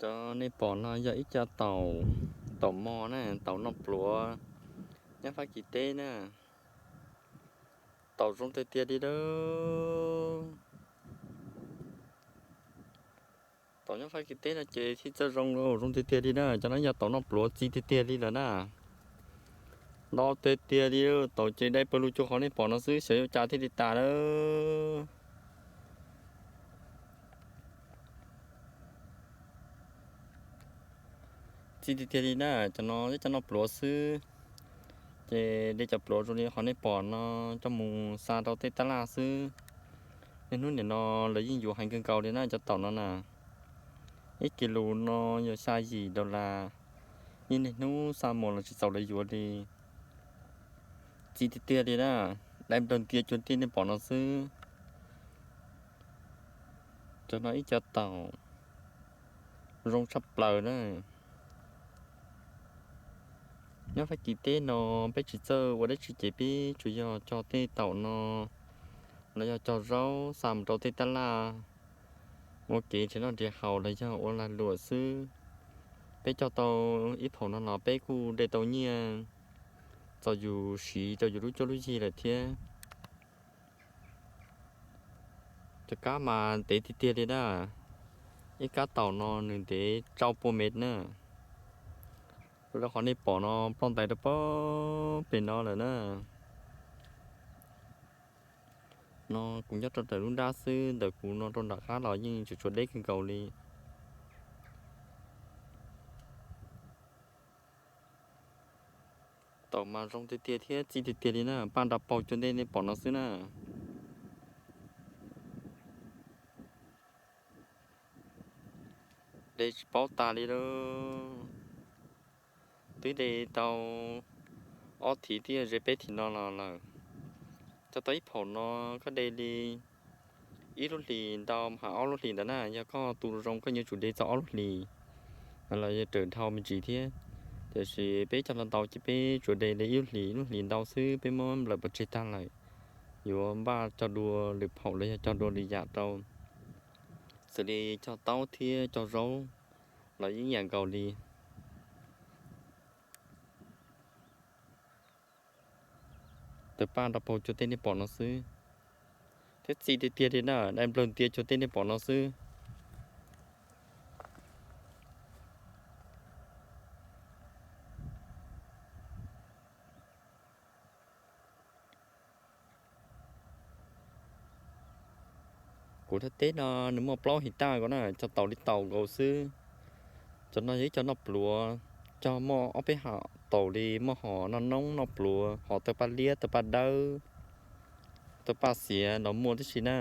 Cov nej pom no yog ib co taum, taum mos na, taum noj pluav nyob Fab Kis teb na. Taum zoo tiag tiag li lawm. Taum nyob Fab Kis teb no ces thiaj txawj zoo, zoo tiag tiag li na. Cov no yog taum noj pluav txi tiag tiag li lawm na. Ntau tiag tiag li, taum ces dai pawg lug cuag qhov nej pom no xwb, xyov yuav cas thiaj li tas lawm. Txi tiag tiag li na, cov no yog cov noj pluav xwb. Ces de cov pluav zoo li qhov nej pom no coj mus xa rau tej tab laj xwb. Niaj hnub nim no lawv yeej yuav heev kawg nkaus li na cov taum no na. Ib kis lus no yog xya yim dollar, yeej niaj hnub xa mus los tsis txaus lawv yuav li. Txi tiag tiag li na, dai nplawg ntias cuag tej nej pom no xwb. Cov no ib co taum zoo tshaj plaws na. Nyob Fab Kis teb no peb tsis txawj ua dab tsi ces peb tsuas yog cog tej taum no los yog cog zaub xa mus rau tej tab laj ua kev nrhiav noj nrhiav haus los yog ua lag luam xwb. Peb cog tau ib phaum no los peb kuj de tau nyiaj txaus yus siv rau yus lub cuab lub yig lawm thiab. Cov kab mas ntev tiag tiag li na. Ib kab taum no nws ntev rau pua mev na. Lawv qhov nej pom no ploj ntais rau pem no lawm na. No kuv nyob rau ntawm lub nrab xwb, ntawm kuv no rau nram qab los yeej tseem tshuav deb kawg nkaus li. Taum mas zoo tiag tiag thiab txi tiag tiag li na, paj nra paug cuag tej nej pom no xwb na. De tsis paub tas li lawm. Twb de tau ob thiv thiab ze peb thiv no los lawm. Cog tau ib phaum no koj de li ib lub hlis ntau mas hais ob lub hlis ntawd na, yog koj tu zoo koj yuav tsum de txog ob lub hlis los yog raws dhau me ntsis thiab. Tiam sis peb cog los ntau ces peb tsuas de li ib lub hlis, ib lub hlis ntau xwb peb muab nplawm pov tseg tag lawm. Yuav npaj cog dua lwm phaum los yog cog dua lwm yam rau, xws li cog taub thiab cog zaub los yeej ib yam nkaus li. Tawg paj nra paug cuag tej nej pom no xwb, thiab txi tiag tiag li na, dai nplawg ntias cuag tej nej pom no xwb. Kuv thaj teb no nws muaj plaub his taj nkaus na, cog taum li taum nkaus xwb. Cov no yog ib co noj pluav, cog muaj ob peb hom taum li, muaj hom noj noob noj pluav, hom tawg paj liab tawg paj dawb, tawg paj xiav los muaj tib si na.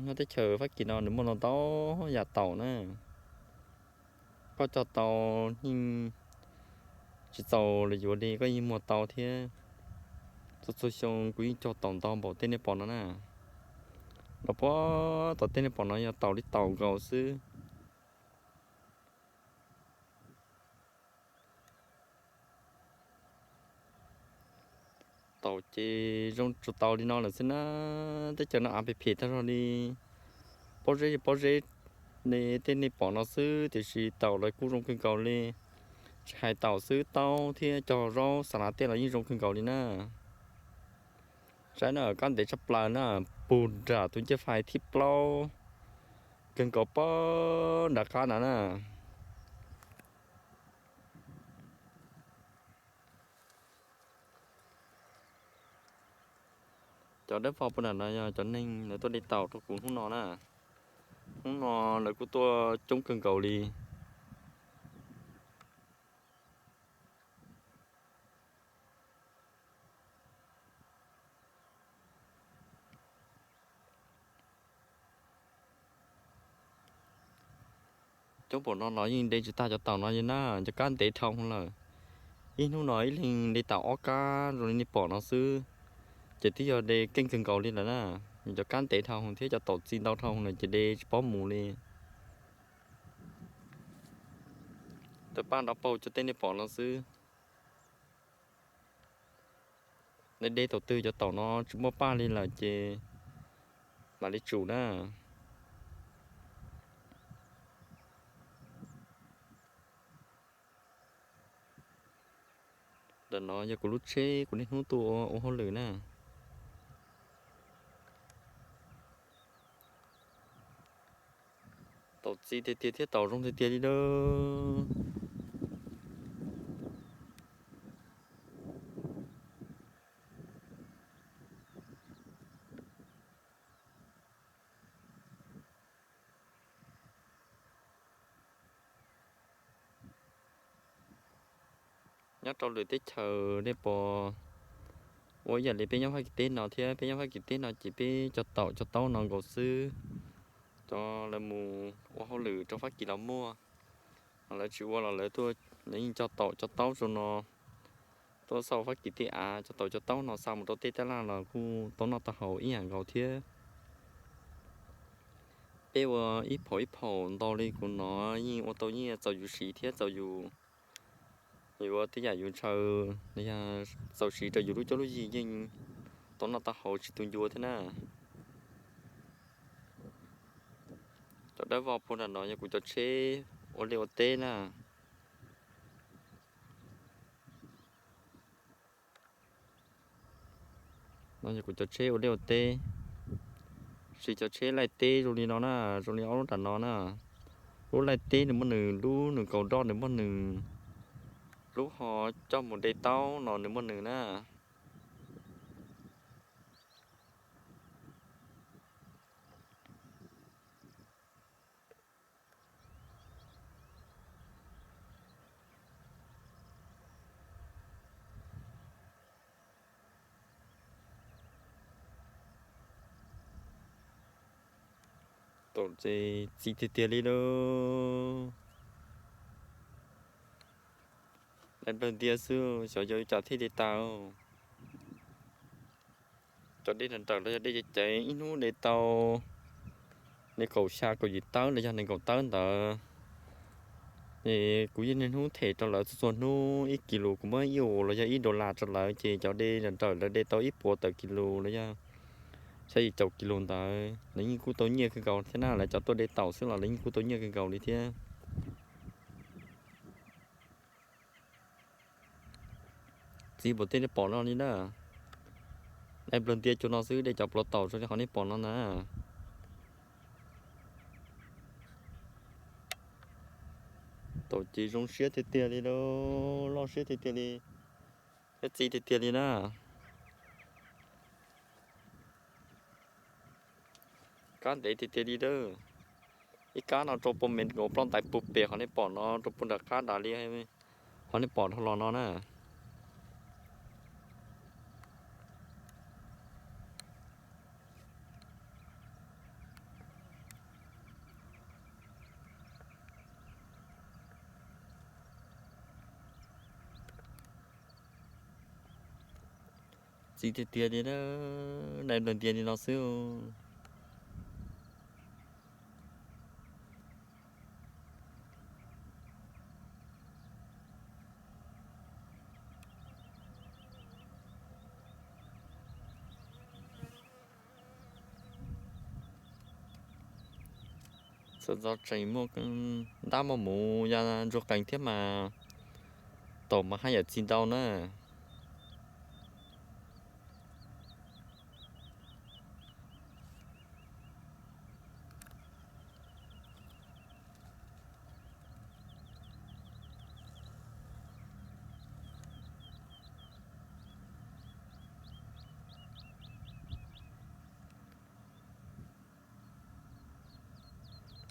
Nyob teb chaws Fab Kis no nws muaj ntau ntau yam taum na. Koj cog tau yeej tsis txaus lawv yuav li, koj yeej muag tau thiab. Txhua txhua xyoo kuv yeej cog taum ntau npaum tej nej pom no na. Los puag tom tej nej pom no yog taum li taum nkaus xwb. Taum ces zoo tsuas taus li no lawm xwb na. Teb chaws no av phem phem tag zog li. Pob zeb pob zeb li tej nej pom no xwb, tiam sis taum lawv kuj zoo kawg nkaus li. Tsis hais taum xwb, taub thiab cog zaub xa lav tej los yeej zoo kawg nkaus li na. Saib na, kab ntev tshaj plaws na, puag nram tus ncej fais thib plaub kawg nkaus puag nram qab na na. Cov dawb paug puag nram no yog cov neeg lawv tuaj de taum rau kuv hnub no na. Hnub no lawv kuj tuaj coob kawg nkaus li. Coob npaum no los yeej de tsis tag cov taum no li na, cov kab ntev dhau lawm. Ib hnub no ib leeg de taum ob kab zoo li nej pom no xwb, ces twb yog de keej kawg nkaus li lawm na. Cov kab ntev dhau thiab cov taum txi ntau dhau lawm ces de tsis paub mus li. Tawg paj nrov paug cuag tej nej pom no xwb. Nej de thaum twg cov taum no tsis muaj paj li lawm ces mam li tsum na. Ntawm no yog kuv lub tsheb kuv niaj hnub tuaj ua hauj lwm na. Taum txi tiag tiag thiab taum zoo tiag tiag li lawm. Nyob rau lwm teb chaws nej pom ua ib yam li peb nyob Fab Kis teb no thiab, peb nyob Fab Kis teb no ces peb cog taum cog taub no nkaus xwb. Cov lawv mus ua hauj lwm rau Fab Kis los muaj, lawv tsis ua los lawv tuaj, lawv yeej cog taum cog taub rau no, tuaj xauj Fab Kis tej av, cog taum cog taub no xa mus rau tej tab laj los kuj tau noj tau haus ib yam nkaus thiab. Peb ua ib phaum ib phaum ntau li kuv no yeej ua tau nyiaj txaus yus siv thiab txaus yus, yus ua tej yam yus ntshaw, yog txaus siv rau yus lub cuab lub yig yeej tau noj tau haus tsis tu ncua thiab na. Cov dawb vog puag nram no yog kuv cov tsheb ua liaj ua teb na. No yog kuv cov tsheb ua liaj ua teb, siv cov tsheb laij teb zoo li no na, zoo li ob lub nram no na. Lub laij teb nws muaj nws lub, nws kaus roj nws muaj nws lub, ho coj mus de taub no nws muaj nws na. Taum ces txi tiag tiag li lauj. Dai nplawg ntias xwb, xyov yuav ua cas thiaj de tas. Cov dej nrawm nrawm los yog dej ceev ceev ib hnub de tau nees nkaum xya kaum yim tawb los yog nees nkaum tawb ntawd. Es kuv yeej niaj hnub them rau lawv txhua txhua hnub ib kis lus kuv muab ib us los yog ib dollar rau lawv, ces cov dej nrawm nrawm lawv de tau ib puas tawm kis lus los yog xya yim caum kis lus ntawd lawv yeej kuj tau nyiaj kawg nkaus thiab na. Lawv cov tuaj de taum xwb los lawv yeej kuj tau nyiaj kawg nkaus li thiab. Txiv npaum tej nej pom no li na. Dai nplawg ntias cuag no xwb de cov plhuav taum zoo li qhov nej pom no na. Taum ces zoo siab tiag tiag li lauj, loj siab tiag tiag li, thiab txi tiag tiag li na. Kab ntev tiag tiag li lawm. Ib kab no rau puag me nkaus ploj ntais puag pem qhov nej pom no rau puag nram qab dav li qhov nej pom dhau los no na. Txi tiag tiag li na, dai nplawg ntias li no xwb. Txawm ntxov tsees muaj ntab muaj muv ya ntsuag qees thiab mas, taum mas haj yam txi ntau na.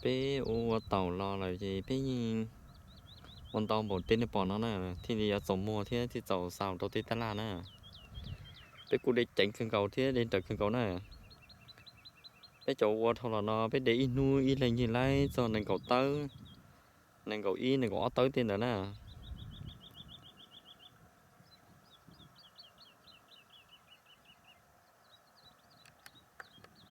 Peb ua ua taum los lawm ces peb yeej ua ntau npaum tej nej pom no na, thiaj li yuav txaus muag thiab thiaj txaus xa rau tej tab laj na. Peb kuj de ceev kawg nkaus thiab de nrawm kawg nkaus na. Peb cov ua dhau los no peb de ib hnub ib leeg yeej laib txog nees nkaum tawb, nees nkaum ib nees nkaum ob tawb tej ntawd na.